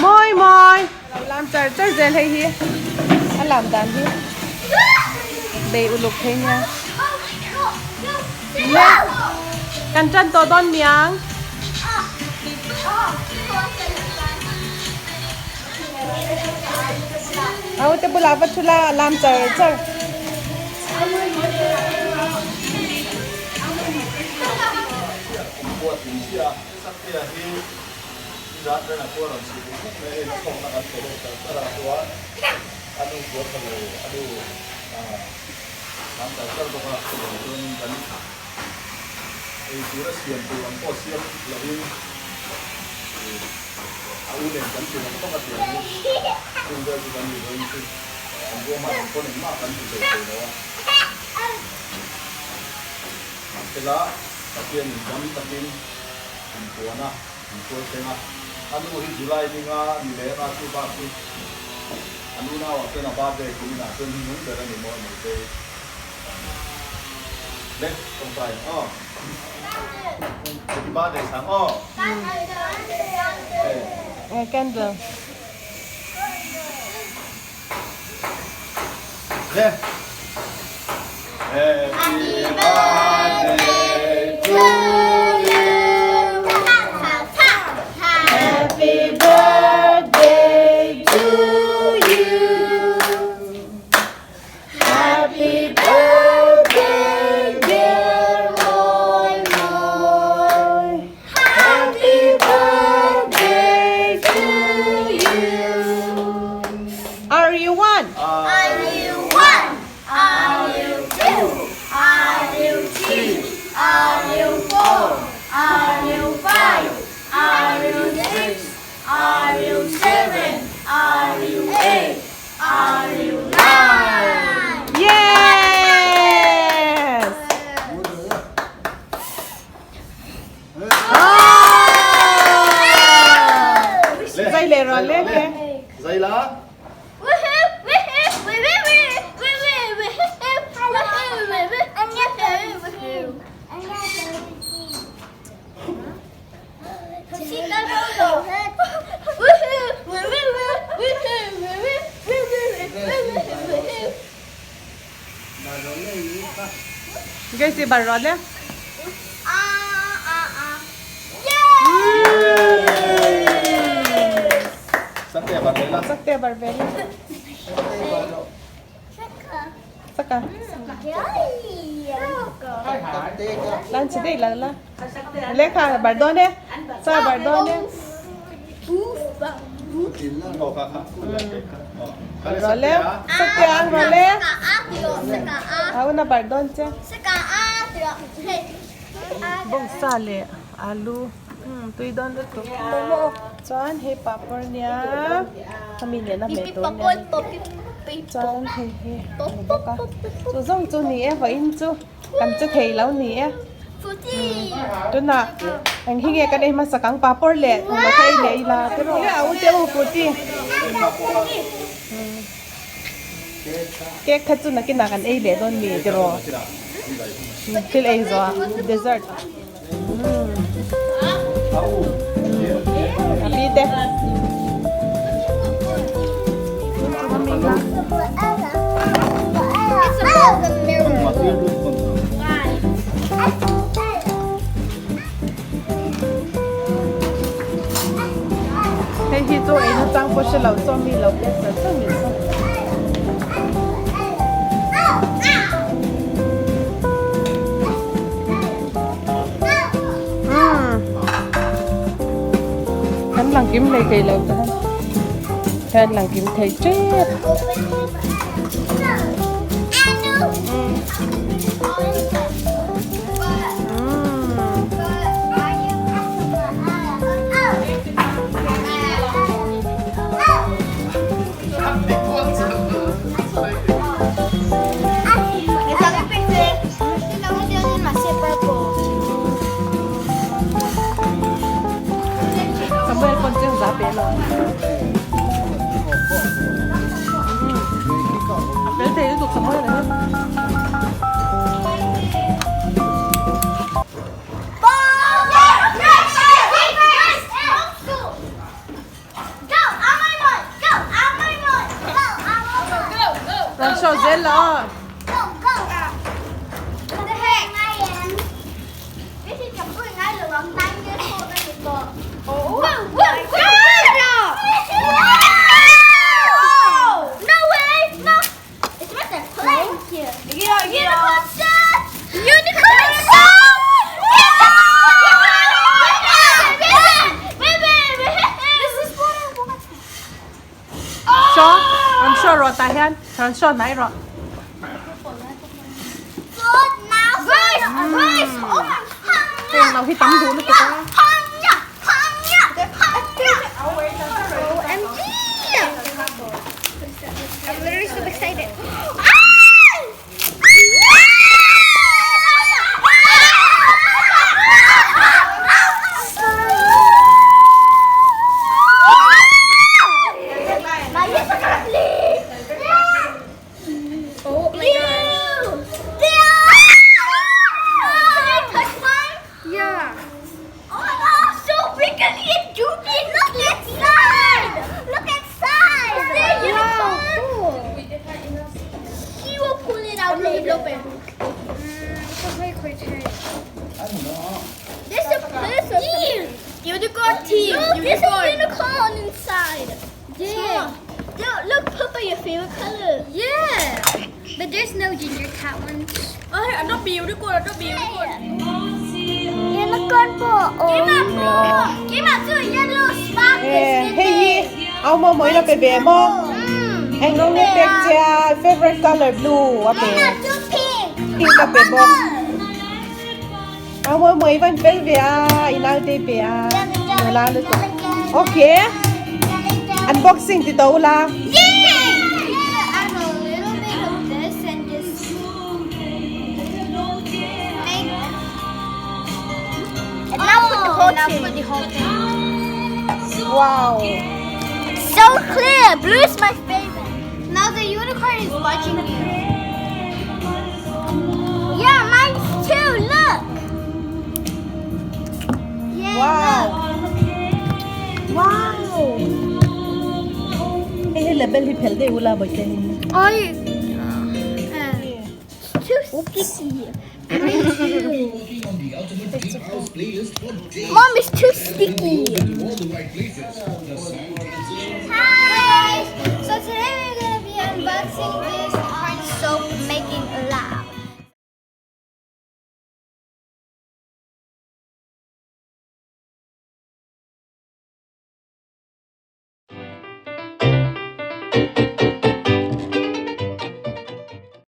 Mawi mawi lo lam char char zel hei hi a lam dan hi bei uluk thei nia le kan tan tawh dawn miang. Au te bulah va thu la a lam char char. A u nen kan tir ang tawk a tiang hi chung vel chu kan ni vawiin chu kan ruahman ang pawn engmah kan ti thei thei lo a. Mahsela Pathianin dam takin in puan a, in tual thleng a. A nu hi July ninga ni leh anga chu bak chu a nu nauah chuan a birthday kum inah chuan hi nung ber a ni maw emaw tei le tawngtai aw. Happy birthday sang aw. Eh, candle. Le. Happy birthday to you. Happy birthday to you. Happy birthday dear Mawi Mawi. Happy birthday to you. Are you one? Are you one? Are you two? Are you three? Are you four? Are you five? Are you six? Are you seven? Are you eight? Are you nine? Yes! Zai leh rawh le ke. Zai la. Gracie bar rawh le. Sakte bar ve la. Saka. Lan chi dei la la. Lehkha bar dawn e, cha bar dawn e. Rawh le, sakte ang rawh le. A una bar dawn che. Bawngsa leh alu tui dawn lutuk. Chuan hei papawr nia khami nena hmeh tur nia chuan hei hi a ni bawk a chu zawng chu ni e vawiin chu. Kan che thei lo ni e. Tunah eng hi nge kan ei hmasa kang papawr leh englo kha ei leh ila te rawh. A u te u Fruity. Cake kha chu nakinah kan ei leh dawn mi ti rawh. Thil ei zawh dessert. A pi te. Hei hi chu ei nachang pawh hre lo saw mi lo pek char char mai saw. Hei kei lo te hian lang kim thei tep. Samuel pawn chiang za pe lo. A fel thei lutuk Samuel a hi. Rawn show zel la aw. Show, rawn show rawh tah hian, rawn show hnai rawh. Heng lo hi tam duh lutuk a. Hei hi au maw mawi la pe ve maw eng rawng nge pek che a favourite colour blue a pe pink a pe bawk au maw mawi van fel ve a i naute i pe a nula lutuk okay unboxing ti tawh ula. Wow! So clear! Blue is my favorite. Now the unicorn is watching you. Yeah, mine's too. Look! Yeah, Wow! look. Wow! Hei hi label hi phel deuh ula bawihte hi. Oh, it's too sticky. Mom, it's too sticky. Hi! So today we're gonna be unboxing this.